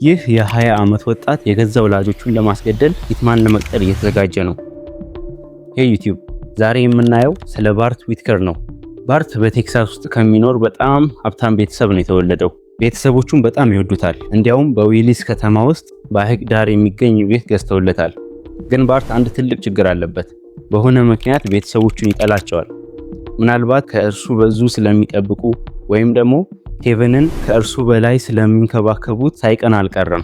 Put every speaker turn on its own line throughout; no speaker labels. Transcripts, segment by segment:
ይህ የ20 ዓመት ወጣት የገዛ ወላጆቹን ለማስገደል hitman ለመቅጠር እየተዘጋጀ ነው። Hey YouTube፣ ዛሬ የምናየው ስለ ባርት ዊትከር ነው። ባርት በቴክሳስ ውስጥ ከሚኖር በጣም ሀብታም ቤተሰብ ነው የተወለደው። ቤተሰቦቹም በጣም ይወዱታል። እንዲያውም በዊሊስ ከተማ ውስጥ በሐይቅ ዳር የሚገኝ ቤት ገዝተውለታል። ግን ባርት አንድ ትልቅ ችግር አለበት። በሆነ ምክንያት ቤተሰቦቹን ይጠላቸዋል። ምናልባት ከእርሱ ብዙ ስለሚጠብቁ ወይም ደግሞ ኬቨንን ከእርሱ በላይ ስለሚንከባከቡት ሳይቀና አልቀረም።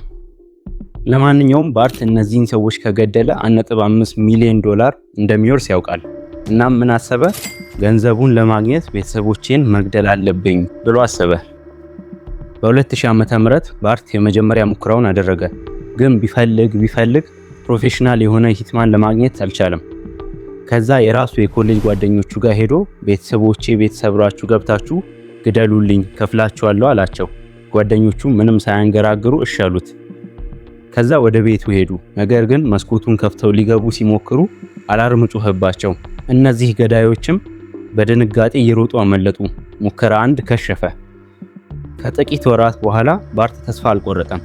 ለማንኛውም ባርት እነዚህን ሰዎች ከገደለ 1.5 ሚሊዮን ዶላር እንደሚወርስ ያውቃል። እናም ምን አሰበ? ገንዘቡን ለማግኘት ቤተሰቦቼን መግደል አለብኝ ብሎ አሰበ። በ2000 ዓመተ ምህረት ባርት የመጀመሪያ ሙከራውን አደረገ። ግን ቢፈልግ ቢፈልግ professional የሆነ hitman ለማግኘት አልቻለም። ከዛ የራሱ የኮሌጅ ጓደኞቹ ጋር ሄዶ ቤተሰቦቼ ቤት ሰብራችሁ ገብታችሁ ግደሉልኝ፣ ከፍላችኋለሁ አላቸው። ጓደኞቹ ምንም ሳያንገራግሩ እሺ አሉት። ከዛ ወደ ቤቱ ሄዱ። ነገር ግን መስኮቱን ከፍተው ሊገቡ ሲሞክሩ alarm ጮኸባቸው። እነዚህ ገዳዮችም በድንጋጤ እየሮጡ አመለጡ። ሙከራ አንድ ከሸፈ። ከጥቂት ወራት በኋላ ባርት ተስፋ አልቆረጠም።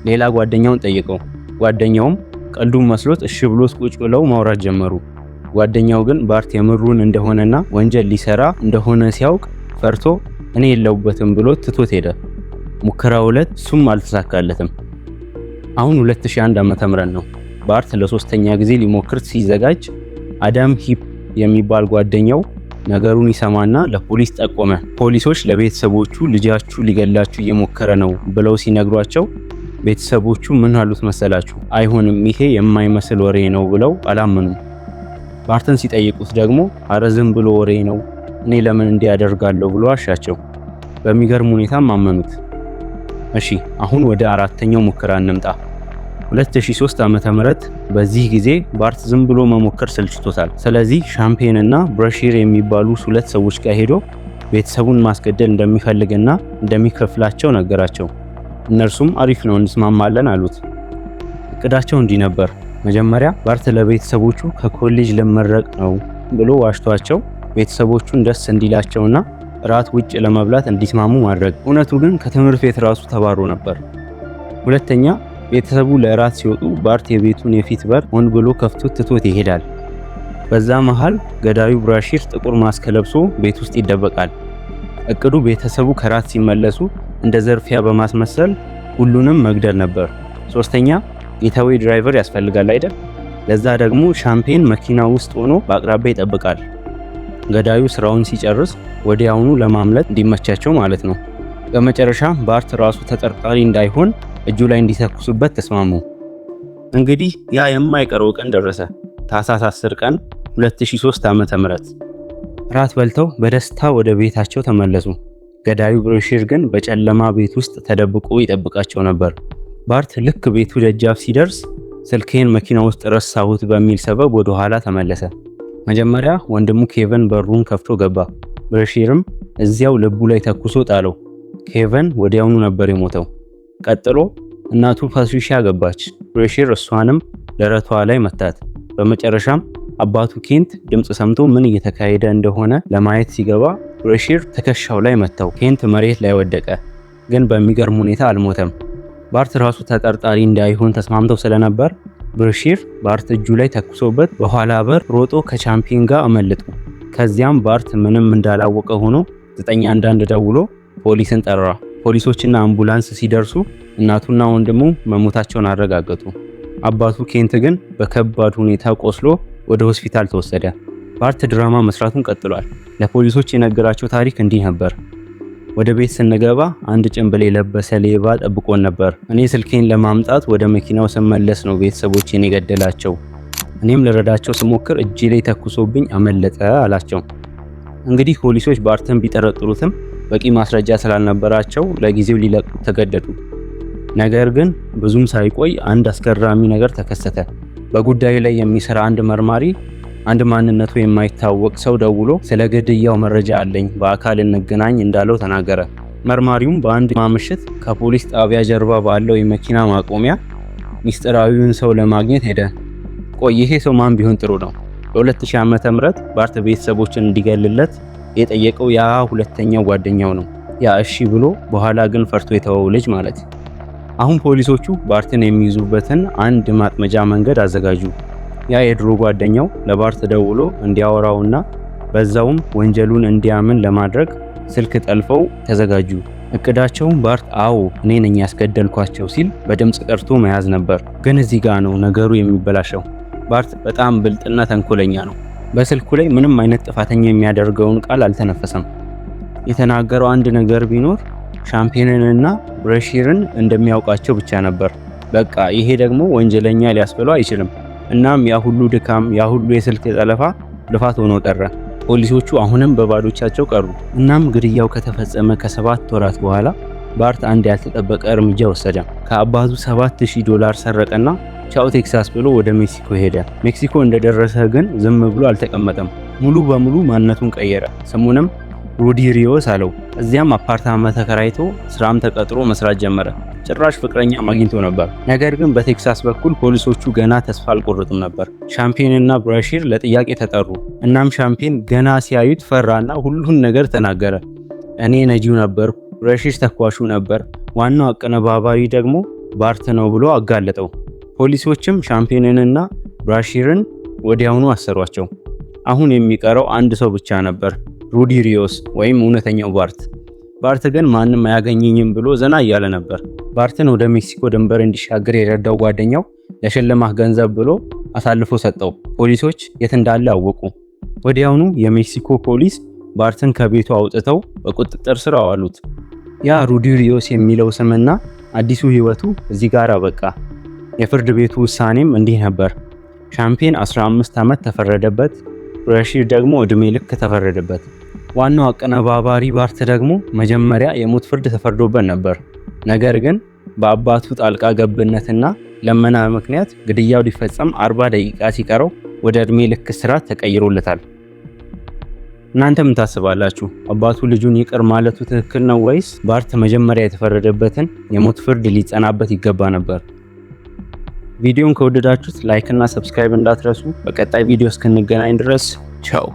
ሌላ ጓደኛውን ጠየቀው። ጓደኛውም ቀልዱን መስሎት እሺ ብሎት ቁጭ ብለው ማውራት ጀመሩ። ጓደኛው ግን ባርት የምሩን እንደሆነና ወንጀል ሊሰራ እንደሆነ ሲያውቅ ፈርቶ እኔ የለሁበትም ብሎ ትቶት ሄደ። ሙከራ ሁለት እሱም አልተሳካለትም። አሁን 2001 ዓመተ ምህረት ነው። ባርት ለሶስተኛ ጊዜ ሊሞክር ሲዘጋጅ አዳም ሂፕ የሚባል ጓደኛው ነገሩን ይሰማና ለፖሊስ ጠቆመ። ፖሊሶች ለቤተሰቦቹ ልጃችሁ ሊገላችሁ እየሞከረ ነው ብለው ሲነግሯቸው ቤተሰቦቹ ምን አሉት መሰላችሁ? አይሆንም፣ ይሄ የማይመስል ወሬ ነው ብለው አላመኑም። ባርትን ሲጠይቁት ደግሞ አረ ዝም ብሎ ወሬ ነው፣ እኔ ለምን እንዲህ አደርጋለሁ ብሎ ዋሻቸው። በሚገርም ሁኔታም አመኑት። እሺ፣ አሁን ወደ አራተኛው ሙከራ እንምጣ። 2003 ዓመተ ምህረት። በዚህ ጊዜ ባርት ዝም ብሎ መሞከር ሰልችቶታል። ስለዚህ ሻምፔን እና ብረሺር የሚባሉ ሁለት ሰዎች ጋር ሄዶ ቤተሰቡን ማስገደል እንደሚፈልግና እንደሚከፍላቸው ነገራቸው። እነርሱም አሪፍ ነው፣ እንስማማለን አሉት። እቅዳቸው እንዲህ ነበር። መጀመሪያ ባርት ለቤተሰቦቹ ከኮሌጅ ልመረቅ ነው ብሎ ዋሽቷቸው ቤተሰቦቹን ደስ እንዲላቸውና እራት ውጭ ለመብላት እንዲስማሙ ማድረግ። እውነቱ ግን ከትምህርት ቤት ራሱ ተባሮ ነበር። ሁለተኛ፣ ቤተሰቡ ለእራት ሲወጡ ባርት የቤቱን የፊት በር ሆን ብሎ ከፍቶ ትቶት ይሄዳል። በዛ መሃል ገዳዩ ብራሺር ጥቁር ማስክ ለብሶ ቤት ውስጥ ይደበቃል። እቅዱ ቤተሰቡ ከራት ሲመለሱ እንደ ዘርፊያ በማስመሰል ሁሉንም መግደል ነበር። ሶስተኛ፣ getaway driver ያስፈልጋል አይደል? ለዛ ደግሞ ሻምፔን መኪና ውስጥ ሆኖ በአቅራቢያ ይጠብቃል። ገዳዩ ስራውን ሲጨርስ ወዲያውኑ ለማምለጥ እንዲመቻቸው ማለት ነው። በመጨረሻ ባርት ራሱ ተጠርጣሪ እንዳይሆን እጁ ላይ እንዲተኩሱበት ተስማሙ። እንግዲህ ያ የማይቀረው ቀን ደረሰ። ታህሳስ 10 ቀን 2003 ዓመተ ምህረት ራት በልተው በደስታ ወደ ቤታቸው ተመለሱ። ገዳዩ ብሮሺር ግን በጨለማ ቤት ውስጥ ተደብቆ ይጠብቃቸው ነበር። ባርት ልክ ቤቱ ደጃፍ ሲደርስ ስልኬን መኪና ውስጥ ረሳሁት በሚል ሰበብ ወደ ኋላ ተመለሰ። መጀመሪያ ወንድሙ ኬቨን በሩን ከፍቶ ገባ። ብረሺርም እዚያው ልቡ ላይ ተኩሶ ጣለው። ኬቨን ወዲያውኑ ነበር የሞተው። ቀጥሎ እናቱ ፓትሪሺያ ገባች። ብረሺር እሷንም ደረቷ ላይ መታት። በመጨረሻም አባቱ ኬንት ድምፅ ሰምቶ ምን እየተካሄደ እንደሆነ ለማየት ሲገባ ብረሺር ትከሻው ላይ መታው። ኬንት መሬት ላይ ወደቀ፣ ግን በሚገርም ሁኔታ አልሞተም። ባርት ራሱ ተጠርጣሪ እንዳይሆን ተስማምተው ስለነበር ብርሺር ባርት እጁ ላይ ተኩሶበት በኋላ በር ሮጦ ከቻምፒየን ጋር አመለጡ። ከዚያም ባርት ምንም እንዳላወቀ ሆኖ 911 ደውሎ ፖሊስን ጠራ። ፖሊሶችና አምቡላንስ ሲደርሱ እናቱና ወንድሙ መሞታቸውን አረጋገጡ። አባቱ ኬንት ግን በከባድ ሁኔታ ቆስሎ ወደ ሆስፒታል ተወሰደ። ባርት ድራማ መስራቱን ቀጥሏል። ለፖሊሶች የነገራቸው ታሪክ እንዲህ ነበር። ወደ ቤት ስንገባ አንድ ጭንብል የለበሰ ሌባ ጠብቆን ነበር። እኔ ስልኬን ለማምጣት ወደ መኪናው ስመለስ ነው ቤተሰቦቼን የገደላቸው። እኔም ልረዳቸው ስሞክር እጄ ላይ ተኩሶብኝ አመለጠ አላቸው። እንግዲህ ፖሊሶች ባርትን ቢጠረጥሩትም በቂ ማስረጃ ስላልነበራቸው ለጊዜው ሊለቁት ተገደዱ። ነገር ግን ብዙም ሳይቆይ አንድ አስገራሚ ነገር ተከሰተ። በጉዳዩ ላይ የሚሰራ አንድ መርማሪ አንድ ማንነቱ የማይታወቅ ሰው ደውሎ ስለ ግድያው መረጃ አለኝ፣ በአካል እንገናኝ እንዳለው ተናገረ። መርማሪውም በአንድ ምሽት ከፖሊስ ጣቢያ ጀርባ ባለው የመኪና ማቆሚያ ሚስጥራዊውን ሰው ለማግኘት ሄደ። ቆይ፣ ይሄ ሰው ማን ቢሆን ጥሩ ነው? በ2000 ዓመተ ምህረት ባርት ቤተሰቦችን እንዲገልለት የጠየቀው ያ ሁለተኛው ጓደኛው ነው። ያ እሺ ብሎ በኋላ ግን ፈርቶ የተወው ልጅ ማለት። አሁን ፖሊሶቹ ባርትን የሚይዙበትን አንድ ማጥመጃ መንገድ አዘጋጁ። ያ የድሮ ጓደኛው ለባርት ደውሎ እንዲያወራውና በዛውም ወንጀሉን እንዲያምን ለማድረግ ስልክ ጠልፈው ተዘጋጁ። እቅዳቸውም ባርት "አዎ፣ እኔ ነኝ ያስገደልኳቸው" ሲል በድምፅ ቀርቶ መያዝ ነበር። ግን እዚህ ጋ ነው ነገሩ የሚበላሸው። ባርት በጣም ብልጥና ተንኮለኛ ነው። በስልኩ ላይ ምንም አይነት ጥፋተኛ የሚያደርገውን ቃል አልተነፈሰም። የተናገረው አንድ ነገር ቢኖር ሻምፔንንና ብረሺርን እንደሚያውቃቸው ብቻ ነበር። በቃ ይሄ ደግሞ ወንጀለኛ ሊያስብለው አይችልም። እናም ያ ሁሉ ድካም፣ ያ ሁሉ የስልክ ጠለፋ ልፋት ሆኖ ቀረ። ፖሊሶቹ አሁንም በባዶቻቸው ቀሩ። እናም ግድያው ከተፈጸመ ከ7 ወራት በኋላ ባርት አንድ ያልተጠበቀ እርምጃ ወሰደ። ከአባቱ $7000 ሰረቀና ቻው ቴክሳስ ብሎ ወደ ሜክሲኮ ሄደ። ሜክሲኮ እንደደረሰ ግን ዝም ብሎ አልተቀመጠም። ሙሉ በሙሉ ማንነቱን ቀየረ። ስሙንም ሩዲ ሪዮስ አለው። እዚያም አፓርታማ ተከራይቶ ስራም ተቀጥሮ መስራት ጀመረ። ጭራሽ ፍቅረኛም አግኝቶ ነበር። ነገር ግን በቴክሳስ በኩል ፖሊሶቹ ገና ተስፋ አልቆረጡም ነበር። ሻምፔን እና ብራሺር ለጥያቄ ተጠሩ። እናም ሻምፔን ገና ሲያዩት ፈራና ሁሉን ነገር ተናገረ። "እኔ ነጂው ነበርኩ፣ ብራሺር ተኳሹ ነበር፣ ዋናው አቀነባባሪ ደግሞ ባርት ነው" ብሎ አጋለጠው። ፖሊሶችም ሻምፔንንና ብራሺርን ወዲያውኑ አሰሯቸው። አሁን የሚቀረው አንድ ሰው ብቻ ነበር፣ ሩዲ ሪዮስ ወይም እውነተኛው ባርት። ባርት ግን ማንም አያገኘኝም ብሎ ዘና እያለ ነበር። ባርትን ወደ ሜክሲኮ ድንበር እንዲሻገር የረዳው ጓደኛው ለሽልማት ገንዘብ ብሎ አሳልፎ ሰጠው። ፖሊሶች የት እንዳለ አወቁ። ወዲያውኑ የሜክሲኮ ፖሊስ ባርትን ከቤቱ አውጥተው በቁጥጥር ስር አዋሉት። ያ ሩዲ ሪዮስ የሚለው ስምና አዲሱ ህይወቱ እዚህ ጋር አበቃ። የፍርድ ቤቱ ውሳኔም እንዲህ ነበር። ሻምፔን 15 ዓመት ተፈረደበት። ብረሺር ደግሞ እድሜ ልክ ተፈረደበት። ዋናው አቀነባባሪ ባርት ደግሞ መጀመሪያ የሞት ፍርድ ተፈርዶበት ነበር። ነገር ግን በአባቱ ጣልቃ ገብነትና ለመና ምክንያት ግድያው ሊፈጸም 40 ደቂቃ ሲቀረው ወደ እድሜ ልክ እስራት ተቀይሮለታል። እናንተ ምን ታስባላችሁ? አባቱ ልጁን ይቅር ማለቱ ትክክል ነው ወይስ ባርት መጀመሪያ የተፈረደበትን የሞት ፍርድ ሊጸናበት ይገባ ነበር? ቪዲዮን ከወደዳችሁት like እና subscribe እንዳትረሱ። በቀጣይ ቪዲዮ እስክንገናኝ ድረስ ቻው።